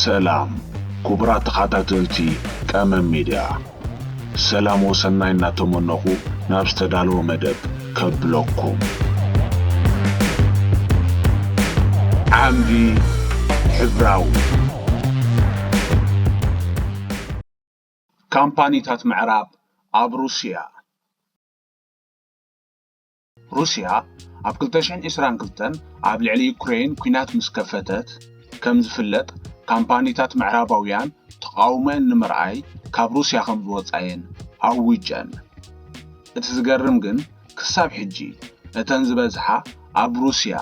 ሰላም ክቡራት ተኸታተልቲ ቀመም ሚድያ፣ ሰላም ወሰናይ እናተመነኹ ናብ ዝተዳለወ መደብ ከብለኩም። ዓምዲ ሕብራዊ። ካምፓኒታት ምዕራብ ኣብ ሩስያ። ሩስያ ኣብ ክልተ ሽሕን ዕስራን ክልተን ኣብ ልዕሊ ዩክሬን ኲናት ምስ ከፈተት፣ ከም ዝፍለጥ፣ ካምፓኒታት ምዕራባውያን ተቓውሞአን ንምርኣይ ካብ ሩስያ ከም ዝወጻየን ኣዊጀን። እቲ ዝገርም ግን፣ ክሳብ ሕጂ እተን ዝበዝሓ ኣብ ሩስያ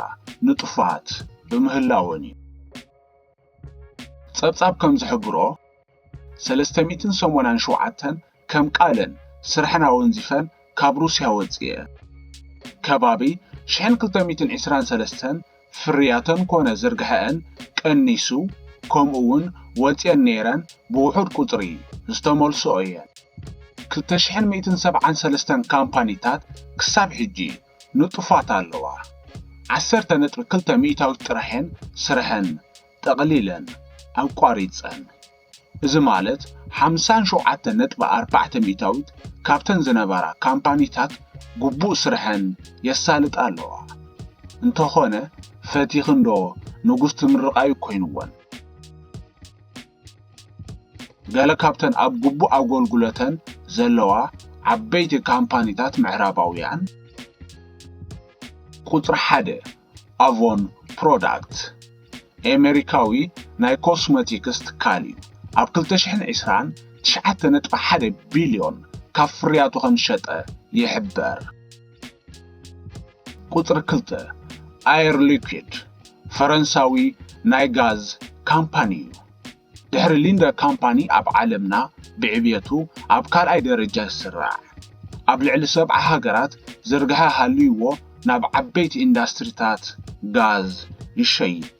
ንጡፋት ብምህላወን እዩ። ጸብጻብ ከም ዝሕብሮ፣ ሰለስተ ሚእትን ሰማንያን ሸውዓተን ከም ቃለን ስርሐን ኣወንዚፈን ካብ ሩስያ ወጽኤን። ከባቢ ሽሕን ክልተ ሚእትን ዕስራን ሰለስተን ፍርያተን ኮነ ዝርግሐአን ቀኒሱ፣ ከምኡ እውን ወጽኤን ነይረን ብውሑድ ቁጽሪ ዝተመልስኦ እየን። ክልተ ሽሕን ሚእትን ሰብዓን ሰለስተን ካምፓኒታት ክሳብ ሕጂ ንጡፋት ኣለዋ። ዓሰርተ ነጥቢ ክልተ ሚእታዊት ጥራሕን ስርሐን ጠቕሊለን ኣቋሪጸን። እዚ ማለት ሓምሳን ሸውዓተን ነጥቢ ኣርባዕተ ሚእታዊት ካብተን ዝነበራ ካምፓኒታት ግቡእ ስርሐን የሳልጣ ኣለዋ። እንተኾነ ፈቲኽንዶ ንጉስ ትምርቓዩ ኮይንወን። ገለ ካብተን ኣብ ግቡእ ኣገልግሎተን ዘለዋ ዓበይቲ ካምፓኒታት ምዕራባውያን፣ ቁጽሪ ሓደ ኣቮን ፕሮዳክት፣ ኤሜሪካዊ ናይ ኮስሞቲክስ ትካል እዩ። ኣብ ክልተ ሽሕን ዕስራን ትሽዓተ ነጥቢ ሓደ ቢልዮን ካብ ፍርያቱ ከም ዝሸጠ ይሕበር። ቁጽሪ ክልተ ኣየር ሊኩድ፣ ፈረንሳዊ ናይ ጋዝ ካምፓኒ እዩ። ድሕሪ ሊንደ ካምፓኒ ኣብ ዓለምና ብዕብየቱ ኣብ ካልኣይ ደረጃ ይስራዕ። ኣብ ልዕሊ ሰብዓ ሃገራት ዝርግሐ ሃልይዎ ናብ ዓበይቲ ኢንዳስትሪታት ጋዝ ይሸይጥ።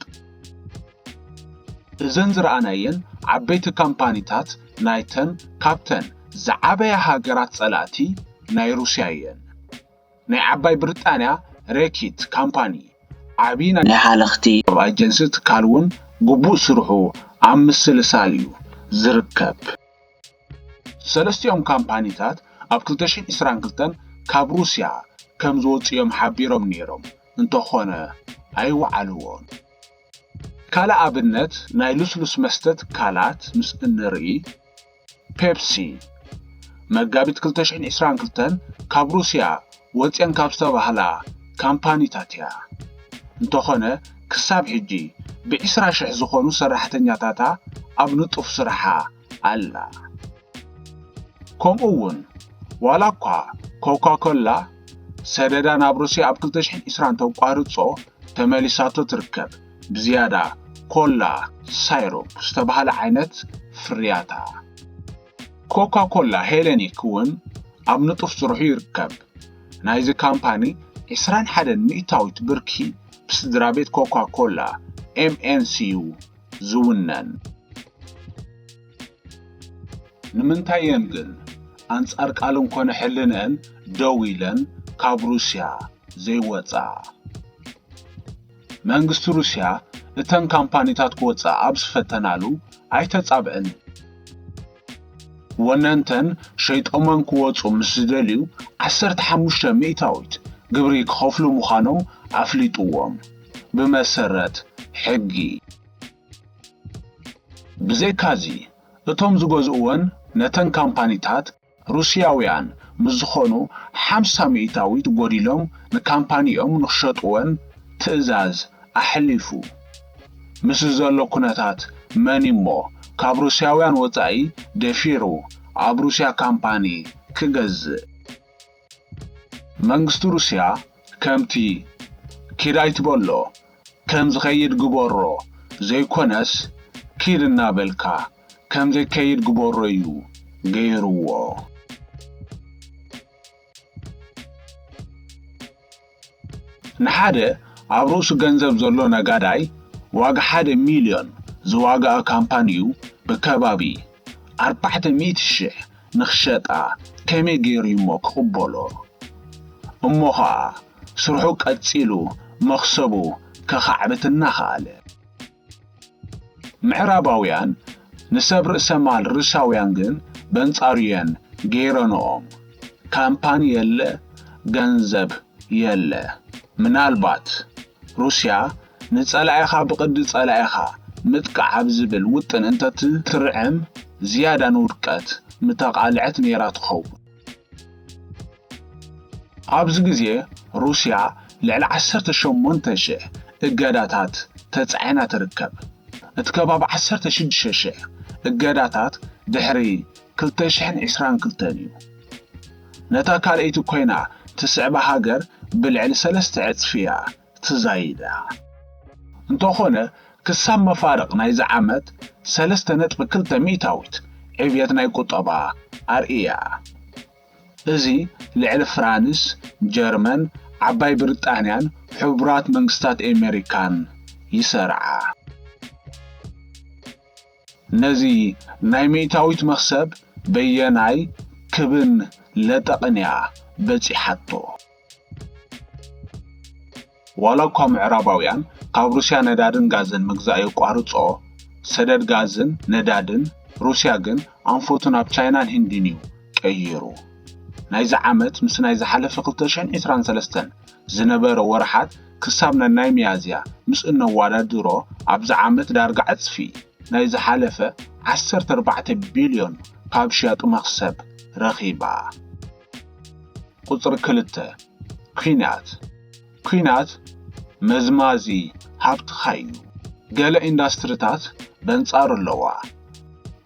እዘን ዝረኣናየን ዓበይቲ ካምፓኒታት ናይተን ካብተን ዝዓበያ ሃገራት ጸላእቲ ናይ ሩስያ እየን። ናይ ዓባይ ብሪጣንያ ሬኪት ካምፓኒ ዓቢ ናይ ናይ ሓለኽቲ ኣጀንሲ ትካል እውን ግቡእ ስርሑ ኣብ ምስልሳል እዩ ዝርከብ። ሰለስቲኦም ካምፓኒታት ኣብ ክልተ ሽሕን ዕስራን ክልተን ካብ ሩስያ ከም ዝወፁ እዮም ሓቢሮም ነይሮም፣ እንተኾነ ኣይወዓልዎን። ካልእ ኣብነት ናይ ልስሉስ መስተ ትካላት ምስ እንርኢ፣ ፔፕሲ መጋቢት ክልተ ሽሕን ዕስራን ክልተን ካብ ሩስያ ወፅየን ካብ ዝተባህላ ካምፓኒታት እያ። እንተኾነ ክሳብ ሕጂ ብዕስራ ሽሕ ዝኾኑ ሰራሕተኛታታ ኣብ ንጡፍ ስርሓ ኣላ። ከምኡ እውን ዋላ እኳ ኮካ ኮላ ሰደዳ ናብ ሩስያ ኣብ ክልተ ሽሕን ዕስራን ተቋርጾ ተመሊሳቶ ትርከብ፣ ብዝያዳ ኮላ ሳይሮፕ ዝተባህለ ዓይነት ፍርያታ። ኮካ ኮላ ሄለኒክ እውን ኣብ ንጡፍ ስርሑ ይርከብ። ናይዚ ካምፓኒ ዕስራን ሓደን ሚእታዊት ብርኪ ብስድራ ቤት ኮካ ኮላ ኤምኤንሲ እዩ ዝውነን። ንምንታይ እየን ግን ኣንጻር ቃለን ኮነ ሕልንአን ደው ኢለን ካብ ሩስያ ዘይወጻ? መንግስቲ ሩስያ እተን ካምፓኒታት ክወጻ ኣብ ዝፈተናሉ ኣይተጻብአን። ወነንተን ሸይጦመን ክወጹ ምስ ዝደልዩ ዓሰርተ ሓሙሽተ ሚእታዊት ግብሪ ክኸፍሉ ምዃኖም ኣፍሊጥዎም ብመሰረት ሕጊ። ብዘይካዚ እቶም ዝገዝእወን ነተን ካምፓኒታት ሩስያውያን ምስ ዝኾኑ ሓምሳ ሚእታዊት ጎዲሎም ንካምፓኒኦም ንኽሸጥወን ትእዛዝ ኣሕሊፉ። ምስ ዘሎ ኩነታት መን እሞ ካብ ሩስያውያን ወጻኢ ደፊሩ ኣብ ሩስያ ካምፓኒ ክገዝእ? መንግስቲ ሩስያ ከምቲ ኪድ ኣይትበሎ ከም ዝኸይድ ግበሮ ዘይኮነስ ኪድ እናበልካ ከም ዘይከይድ ግበሮ እዩ ገይርዎ። ንሓደ ኣብ ርእሱ ገንዘብ ዘሎ ነጋዳይ ዋጋ ሓደ ሚልዮን ዝዋግኣ ካምፓኒኡ ብከባቢ ኣርባዕተ ሚእቲ ሽሕ ንኽሸጣ ከመይ ገይሩ እሞ ክቕበሎ? እሞ ኸኣ ስርሑ ቀጺሉ መኽሰቡ ከኻዕብት እናኸኣለ። ምዕራባውያን ንሰብ ርእሰ ማል ሩስያውያን ግን በንጻሩ እየን ገይረንኦም። ካምፓኒ የለ፣ ገንዘብ የለ። ምናልባት ሩስያ ንጸላኢኻ ብቕዲ ጸላኢኻ ምጥቃዕ ኣብ ዝብል ውጥን እንተትትርዕም ዝያዳ ንውድቀት ምተቓልዐት ነይራ ትኸውን። ኣብዚ ግዜ ሩስያ ልዕሊ ዓሰርተ ሸሞንተ ሽሕ እገዳታት ተጻዒና ትርከብ። እቲ ከባቢ ዓሰርተ ሽዱሽተ ሽሕ እገዳታት ድሕሪ ክልተ ሽሕን ዕስራን ክልተን እዩ። ነታ ካልኣይቲ ኮይና ትስዕባ ሃገር ብልዕሊ ሰለስተ ዕጽፊ እያ ትዛይዳ። እንተኾነ ክሳብ መፋርቕ ናይዚ ዓመት ሰለስተ ነጥቢ ክልተ ሚእታዊት ዕብየት ናይ ቁጠባ ኣርእያ። እዚ ልዕሊ ፍራንስ፣ ጀርመን፣ ዓባይ ብሪጣንያን ሕቡራት መንግስታት ኤመሪካን ይሰርዓ። ነዚ ናይ ሚእታዊት መኽሰብ በየናይ ክብን ለጠቕን እያ በጺሓቶ? ዋላ እኳ ምዕራባውያን ካብ ሩስያ ነዳድን ጋዝን ምግዛእ የቋርጾ፣ ሰደድ ጋዝን ነዳድን ሩስያ ግን ኣንፈቱ ናብ ቻይናን ህንድን እዩ ቀይሩ። ናይዚ ዓመት ምስ ናይ ዝሓለፈ ክልተ ሽሕን ዕስራን ሰለስተን ዝነበረ ወርሓት ክሳብ ነናይ ሚያዝያ ምስ እነወዳድሮ ኣብዚ ዓመት ዳርጋ ዕጽፊ ናይ ዝሓለፈ ዓሰርተ ኣርባዕተ ቢልዮን ካብ ሽያጡ መኽሰብ ረኺባ። ቁጽሪ ክልተ፣ ኲናት። ኲናት መዝማዚ ሃብትኻ እዩ። ገለ ኢንዳስትሪታት በንጻሩ ኣለዋ።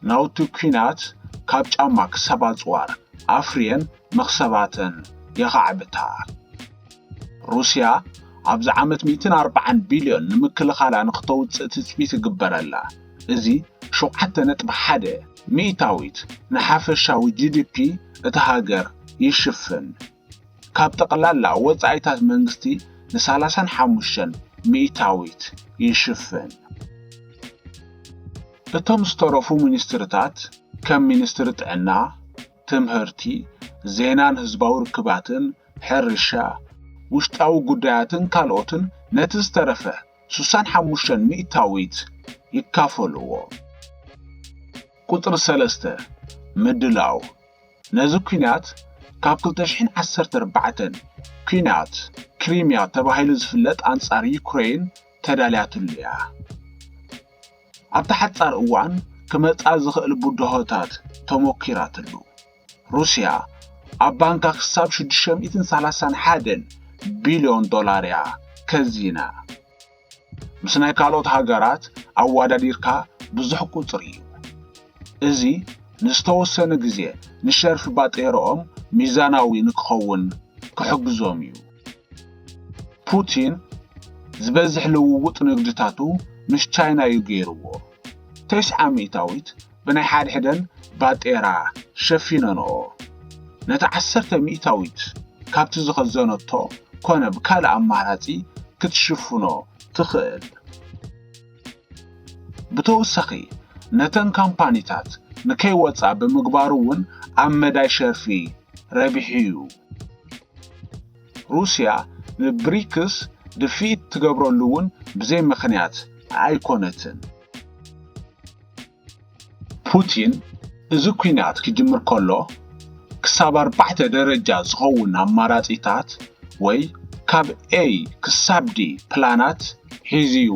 ናውቲ ኲናት ካብ ጫማ ክሳብ ኣጽዋር ኣፍርየን መኽሰባተን የኻዕብታ። ሩስያ ኣብዚ ዓመት ሚእትን ኣርባዓን ቢልዮን ንምክልኻላ ንክተውጽእ ትጽቢት ይግበረላ። እዚ ሸውዓተ ነጥቢ ሓደ ሚእታዊት ንሓፈሻዊ ጂ ዲ ፒ እታ ሃገር ይሽፍን። ካብ ጠቕላላ ወጻኢታት መንግስቲ ንሰላሳን ሓሙሽተን ሚእታዊት ይሽፍን። እቶም ዝተረፉ ሚኒስትርታት ከም ሚኒስትሪ ጥዕና፣ ትምህርቲ፣ ዜናን ህዝባዊ ርክባትን፣ ሕርሻ፣ ውሽጣዊ ጉዳያትን ካልኦትን ነቲ ዝተረፈ ስሳን ሓሙሽተን ሚእታዊት ይካፈልዎ። ቁጽሪ ሰለስተ፣ ምድላው። ነዚ ኲናት ካብ ክልተ ሽሕን ዓሰርተ ኣርባዕተን ኲናት ክሪምያ ተባሂሉ ዝፍለጥ ኣንጻር ዩክሬን ተዳልያትሉ እያ። ኣብቲ ሓጻር እዋን ክመጻ ዝኽእል ብድሆታት ተሞኪራትሉ። ሩስያ ኣብ ባንካ ክሳብ ሽዱሽተ ሚእትን ሰላሳን ሓደን ቢልዮን ዶላር እያ ከዚና። ምስ ናይ ካልኦት ሃገራት ኣወዳዲርካ ብዙሕ ቁጽሪ እዩ። እዚ ንዝተወሰነ ግዜ ንሸርፊ ባጤራኦም ሚዛናዊ ንክኸውን ክሕግዞም እዩ። ፑቲን ዝበዝሕ ልውውጥ ንግድታቱ ምስ ቻይና እዩ ገይርዎ። ተስዓ ሚእታዊት ብናይ ሓድሕደን ባጤራ ሸፊነንኦ። ነቲ ዓሰርተ ሚእታዊት ካብቲ ዝኸዘነቶ ኮነ ብካልእ ኣማራጺ ክትሽፍኖ ትኽእል። ብተወሳኺ ነተን ካምፓኒታት ንከይወጻ ብምግባሩ እውን ኣብ መዳይ ሸርፊ ረቢሑ እዩ። ሩስያ ንብሪክስ ድፍኢት ትገብረሉ እውን ብዘይ ምኽንያት ኣይኮነትን። ፑቲን እዚ ኲናት ክጅምር ከሎ ክሳብ ኣርባዕተ ደረጃ ዝኸውን ኣማራጺታት ወይ ካብ ኤ ክሳብ ዲ ፕላናት ሒዙ እዩ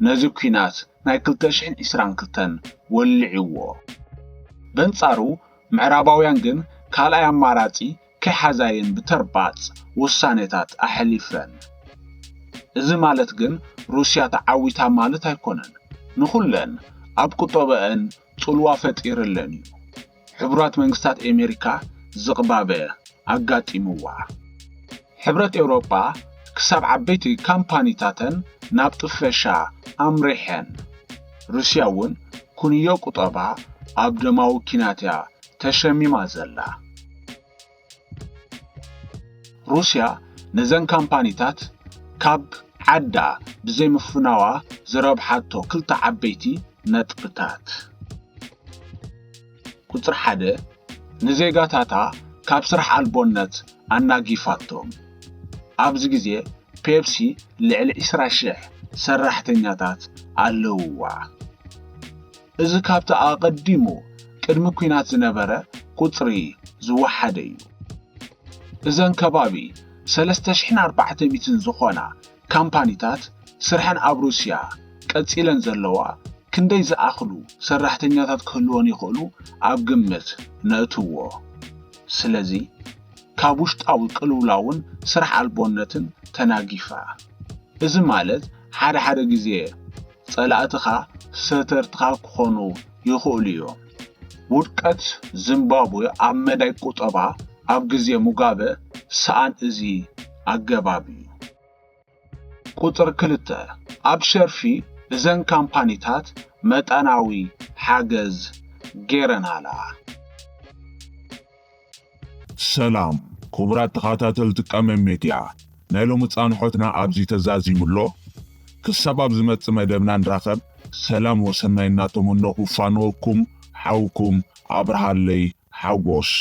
ነዚ ኲናት ናይ ክልተ ሽሕን ዕስራን ክልተን ወሊዕዎ። በንጻሩ ምዕራባውያን ግን ካልኣይ ኣማራጺ ከይሓዛየን ብተርባጽ ውሳኔታት ኣሕሊፈን። እዚ ማለት ግን ሩስያ ተዓዊታ ማለት ኣይኮነን። ንኹለን ኣብ ቁጠበአን ጽልዋ ፈጢርለን እዩ። ሕቡራት መንግስታት ኤሜሪካ ዝቕባበ ኣጋጢምዋ። ሕብረት ኤውሮጳ ክሳብ ዓበይቲ ካምፓኒታተን ናብ ጥፈሻ ኣምሪሐን። ሩስያ እውን ክንዮ ቁጠባ ኣብ ደማዊ ኲናት እያ ተሸሚማ ዘላ። ሩስያ ነዘን ካምፓኒታት ካብ ዓዳ ብዘይ ምፍናዋ ዝረብሓቶ ክልተ ዓበይቲ ነጥብታት። ቁጽሪ ሓደ፣ ንዜጋታታ ካብ ስራሕ ኣልቦነት ኣናጊፋቶም። ኣብዚ ግዜ ፔፕሲ ልዕሊ ዕስራ ሽሕ ሰራሕተኛታት ኣለውዋ። እዚ ካብቲ ኣቐዲሙ ቅድሚ ኲናት ዝነበረ ቁጽሪ ዝወሓደ እዩ። እዘን ከባቢ ሰለስተ ሽሕን ኣርባዕተ ሚእትን ዝኾና ካምፓኒታት ስርሐን ኣብ ሩስያ ቀጺለን ዘለዋ ክንደይ ዝኣኽሉ ሰራሕተኛታት ክህልወን ይኽእሉ ኣብ ግምት ነእትዎ። ስለዚ ካብ ውሽጣዊ ቅልውላውን ስራሕ ኣልቦነትን ተናጊፋ። እዚ ማለት ሓደ ሓደ ግዜ ጸላእትኻ ሰተርትኻ ክኾኑ ይኽእሉ እዮም። ውድቀት ዚምባብወ ኣብ መዳይ ቁጠባ ኣብ ግዜ ሙጋበ ሰኣን እዚ ኣገባብ እዩ። ቁጽሪ ክልተ፣ ኣብ ሸርፊ እዘን ካምፓኒታት መጠናዊ ሓገዝ ገይረናላ። ሰላም ክቡራት ተኸታተልቲ ቀመም ሜድያ፣ ናይ ሎሚ ጻንሖትና ኣብዚ ተዛዚሙ ኣሎ። ክሳብ ኣብ ዝመጽእ መደብና ንራኸብ፣ ሰላም ወሰናይ እናተመነኹ ፋነወኩም ሓውኩም ኣብርሃለይ ሓጎስ።